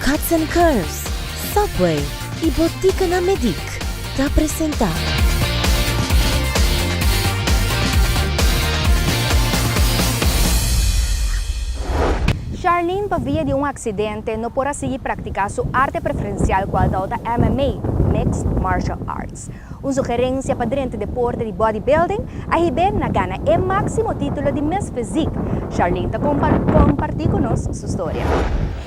Cuts and Curves, Subway y Botica na Medic ta presenta. Charlene pa via di un accidente no por a sigui practica su arte preferencial cual ta MMA, Mixed Martial Arts. Un sugerencia pa drenta deporte di bodybuilding a hib'é na gana e maximo titulo di Miss Physique. Charlene ta comparti cu nos su storia.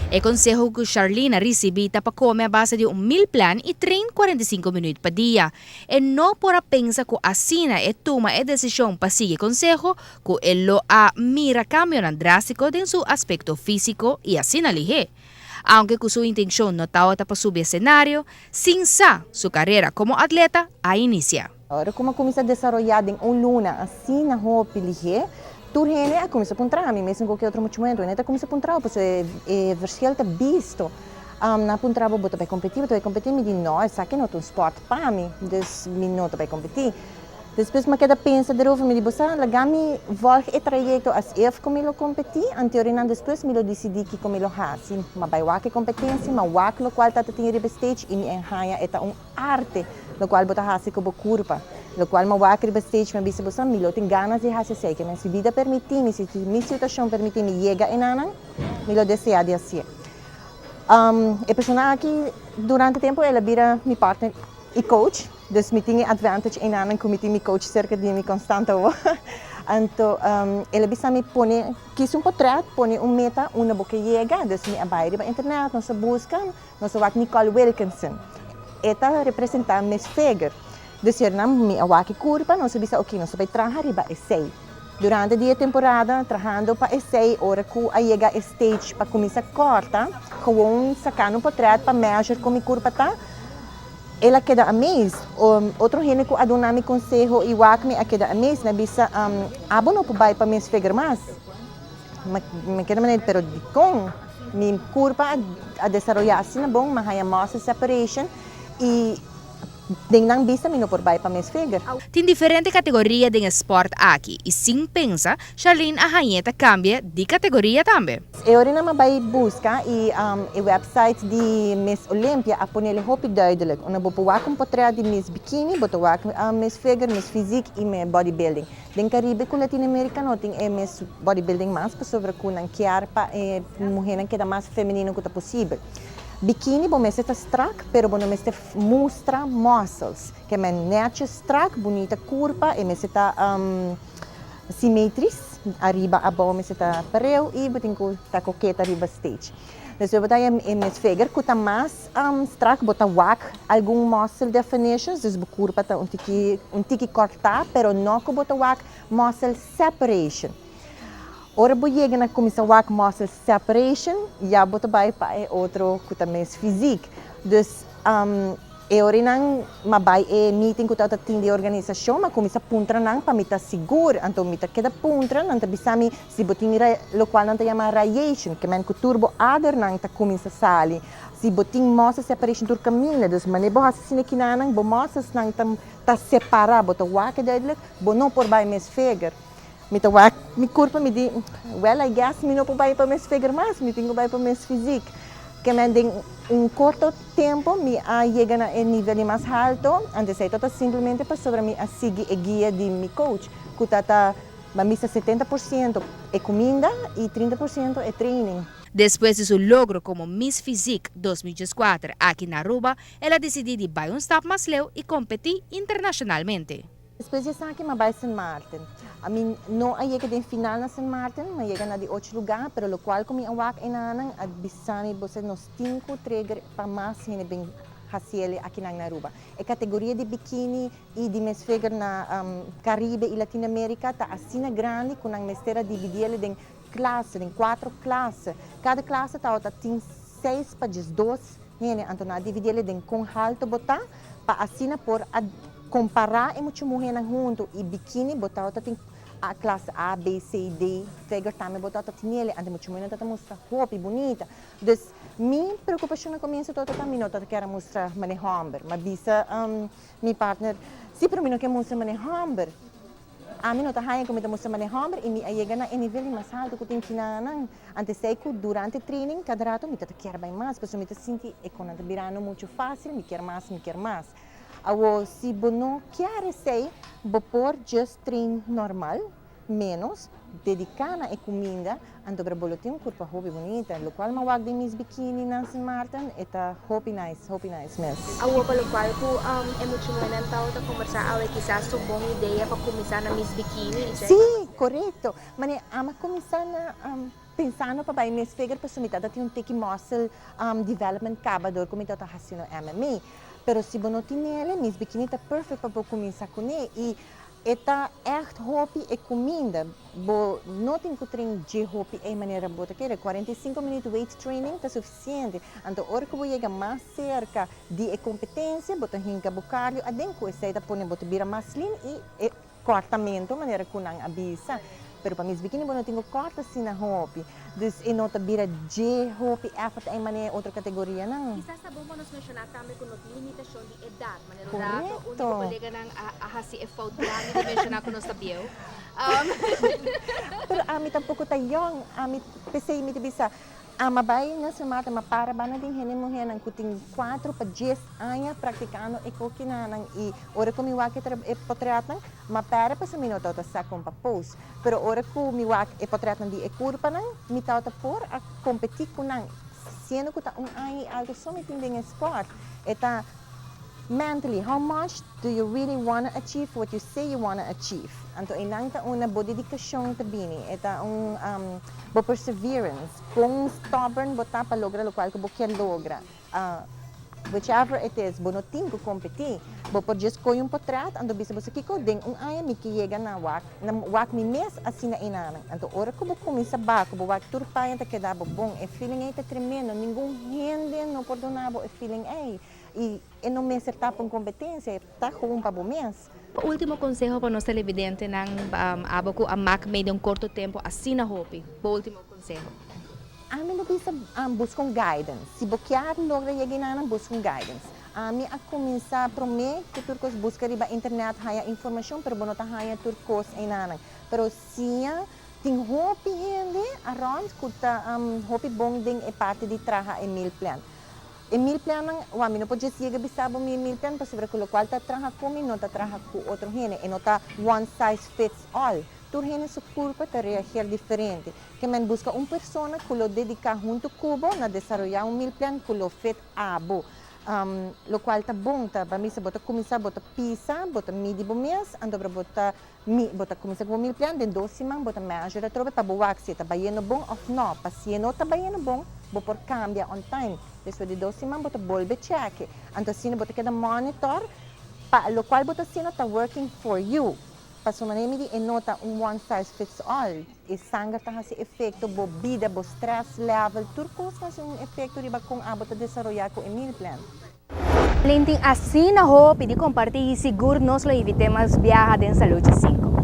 E conseho cu Charlene a ricibi ta pa come a base di un meal plan y train 45 minuut pa dia. E no por a pensa cu asina e tuma e decision pa sigui conseho cu e lo a mira cambionan drastico den su aspecto fisico y asina lihe. Aunke cu su intencion no tawata pa subi escenario, sin sa, su carera como atleta a inicia. Ora cu mi a cuminsa desaroya den un luna asina hopi lihe, tur hende a cuminsa puntra mi, mesun cu ki otro mucho momento, hende ta cuminsa puntra bo pasobra e verschil ta bisto. Nan a puntra bo, bo ta bay competi, bo ta bay competi? Mi di no, esaki no ta un sport pa mi, dus mi no ta bay competi. Despues mi a keda pensa derover, mi di, bo sa, laga mi volg e trayecto as if cu mi lo competi, anto orinan despues mi lo dicidi kico mi lo haci. Mi a bay wak e competencia, mi a wak locual ta ta tin riba e stage y mi a haya e ta un arte locual bo ta haci cu bo curpa. Locual mi a wak riba stage, mi a bisa, bo sa, mi lo tin ganas di haci esey, ke men si bida permiti mi, si mi situacion permiti mi yega enanan, mi lo desea di haci'e. E persona aki durante tempo el a bira mi partner y coach. Dus mi tin e advantage enanan cu mi tin mi coach cerca di mi constant awo. Anto el a bisa mi pone, kies un potret, pone un meta unda bo ke yega. Dus mi a bay riba internet, nos a busca, nos a wak Nicole Wilkinson. E ta representa Miss Figure. Dus hiernan mi a wak e curpa, nos a bisa ok, nos ta bay traha riba esey. Durante di e temporada trahando pa esey, ora cu a yega e stage pa cuminsa corta, gewoon sacando un potret pa measure con mi curpa ta, El a keda amazed. Otro hende ku a duna mi konseho i wak mi a keda amazed. Mi a bisa, Abo no por bai pa Miss Figure mas. Mi keda manera, pero dikon? Mi kurpa a desaroyá asina bon, mi a haña muscle separation i den nan bista mi no por bai pa Miss Figure. Tin diferente kategoria den e spòrt aki i sin pensa Charlene a hañ'é ta kambia di kategoria tambe. E ora nan a bai buska y e website di Miss Olympia a ponele hopi duidelijk. Unda bo por wak un potret di Miss Bikini, bo ta wak Miss Figure, Miss Physique y Miss Bodybuilding. Den Caribe cu Latino America no tin e Miss Bodybuilding mas pasobra cu nan kier pa e muhernan keda mas femenino cu ta posibel. Bikini bo mester ta strak pero bo no mester mustra muscles. Ke men netjes strak, bunita curpa, e mester ta. Simetris, ariba abou mester ta pareu y bo tin cu ta coqueta riba stage. Despues bo ta haña e mes figure cu ta mas strak, bo ta wak algun muscle definitions, dus bo curpa ta un tiki un tiki corta, pero no cu bo ta wak muscle separation. Ora bo yega na cuminsa wak muscle separation, ya bo ta bay pa e otro cu ta mes fysiek. Dus E ora nan m'a bai e meeting ku tabata tin di organisashon, m'a kuminsá puntra nan pa mi ta sigur. Anto mi ta keda puntra, nan ta bisa mi si bo tin lokual nan ta yama radiation, ke men ku tur bo adernan ta kuminsá sali. Si bo tin muscle separation tur kaminda, dus manera bo hasi asina kinanan, bo musclesnan ta ta separá, bo ta wak duidelijk, bo no por bai mes feger. Mi ta wak mi kurpa, mi di, well I guess mi no por bai pa mes figure mas, mi tin ku bai pa mes fysiek. Ke men den un korto tempu mi a yega na e nivel di mas halto, antes ei tabata simplemente pasobra mi a sigui e guia di mi coach, ku ta ta ban bisa 70% e kuminda i 30% e training. Despues di su logro komo Miss Fysiek 2014 aki na Aruba, el a disidí di bai un stap mas leu i kompetí internashonalmente. Despues di esaki m'a bai Sint Maarten. Ami no a yega den final na Sint Maarten, m'a yega na di ocho lugá, pero lokual ku mi a wak enanan a bisa mi bo nos tin ku trigger pa mas hende bin hasiel akinan na Aruba. E kategoria di bikini i di mes figure na Karibe i Latino Amerika ta asina grandi ku nan mester a dividiel den klase, den kuatro klase. Kada klase tabata tin seis pa 12 hende, anto nan a dividiel den kon haltu bo ta pa asina por a Kompará e mucha muhénan huntu i bikini bo tabata tin a klas A, B, C, D, figure tambe bo tabata tinele, anto mucha muhénan tabata mustra hopi bunita. Dus mi preokupashon na komienso tabata ta mi no tabata kier a mustra manera hòmber. Mi a bisa mi partner, si pero mi no ke mustra manera hòmber. Ami no ta haña ku mi ta mustra manera hòmber i mi a yega na e nivel di mas haltu ku tin kinanan. Antes ei ku durante training kada rato mi ta ta kier bai mas pasobra mi ta sinti e konan ta birando muchu fásil, mi kier mas, mi kier mas. Awor si bo no kier esei bo por just train normal, ménos, dediká na e kuminda, anto bo lo tin un kurpa hopi bunita, lokual mi a wak den mis bikini na Sint Maarten, e ta hopi nice, hopi nice mes. Awor pa lokual ku e mucha muhénan tabata kombersá awe kisas ta un bon idea pa kuminsá na mis bikini i Sí, korekto. Manera ami a kuminsá na pensando pa bai mes figure pasobra mi tabata tin un tiki muscle development kaba dor ku mi tabata hasiendo MMA. Pero si bo no tin ele, mis bikini ta perfect pa bo kuminsá kuné i E ta ègt hopi e kuminda. Bo no tin ku train dje hopi ei manera bo ta kere. 45 minüt weight training ta sufisiente. Anto ora ku bo yega mas serka di e kompetensia, bo ta hinka bo kardio aden ku esei ta pone bo ta bira mas lean i e kòrtamentu manera ku nan a bisa. Pero pa mis bikini bo no tin ku kòrta asina hopi. Dus e no ta bira dje hopi effort ei manera e otro kategorianan. Kisas ta bon pa nos menshoná tambe ku no tin limitashon di edat. Manera un rato un di bo koleganan a hasi e fout grandi di menshoná ku nos ta bieu. Pero ami tampoko ta yòn. Ami p'esei mi ta bisa, Ama bai na Sint Maarten, ma para banda den hende muhénan ku tin kuatro pa dies aña praktikando e kokinanan i ora ku mi wak e potrètnan, ma pèrdè pasobra mi no tabata sa kon pa post. Pero ora ku mi wak e potrètnan di e kurpanan, mi tabata por a kompetí ku nan, siendo ku ta un aña i algu so mi tin den e spòrt. E ta mentally, how much do you really wanna achieve what you say you wanna achieve? Anto einan ta unda bo dedikashon ta bini, e ta un bo perseverance, kon stubborn bo ta pa logra lokual ku bo kier logra. Whichever it is, bo no tin ku kompetí, bo por djes kohe un potret anto bisa bo sa kiko, den un aña mi ke yega na wak, na wak mi mes asina einanan. Anto ora ku bo kuminsá bak, bo wak tur paña ta keda bo bon, e feeling ei ta tremendo, ningun hende no por duna bo e feeling ei. I e no mester ta pa un kompetensia, e ta gewoon pa bo mes. Bo ultimo konseho pa nos televidentenan, abo ku a mak mei den un korto tempu asina hopi, bo ultimo konseho? Ami lo bisa buska un guidance. Si bo kier logra yega enanan, buska un guidance. Ami a kuminsá promé ku tur kos buska riba internet haña informashon, pero bo no ta haña tur kos enanan. Pero siña tin hopi hende arònt ku ta hopi bon den e parti di traha e meal plan. E meal plannan, wak mi no por djes yega bisa bo mi meal plan pasobra ku lokual ta traha ku mi no ta traha ku otro hende. E no ta one size fits all. Tur hende su kurpa ta reageer diferente. Ke men buska un persona ku lo dediká huntu ku bo na desaroyá un meal plan ku lo fit abo. Lokual ta bon ta pa misa bo ta kuminsá bo ta pisa, bo ta midi bo mes, anto bo ta Mi, bo ta kuminsá ku bo meal plan, den dos siman bo ta measure atrobe pa bo wak si e ta bayendo bon òf nò. Pa si e no ta bayendo bon, bo por kambia on time. Despues di dos siman bo ta bolbe chèke. Anto asina bo ta keda monitor pa lokual bo ta haciendo ta working for you. Pasobra manera mi di e no ta un one size fits all. E sanger ta hasi efekto, bo bida, bo stress level, tur kos ta hasi un efekto riba kon abo ta desaroyá ku e meal plan. Lin tin asina hopi di comparti y sigur nos lo invite mas biaha den Saluchi 5.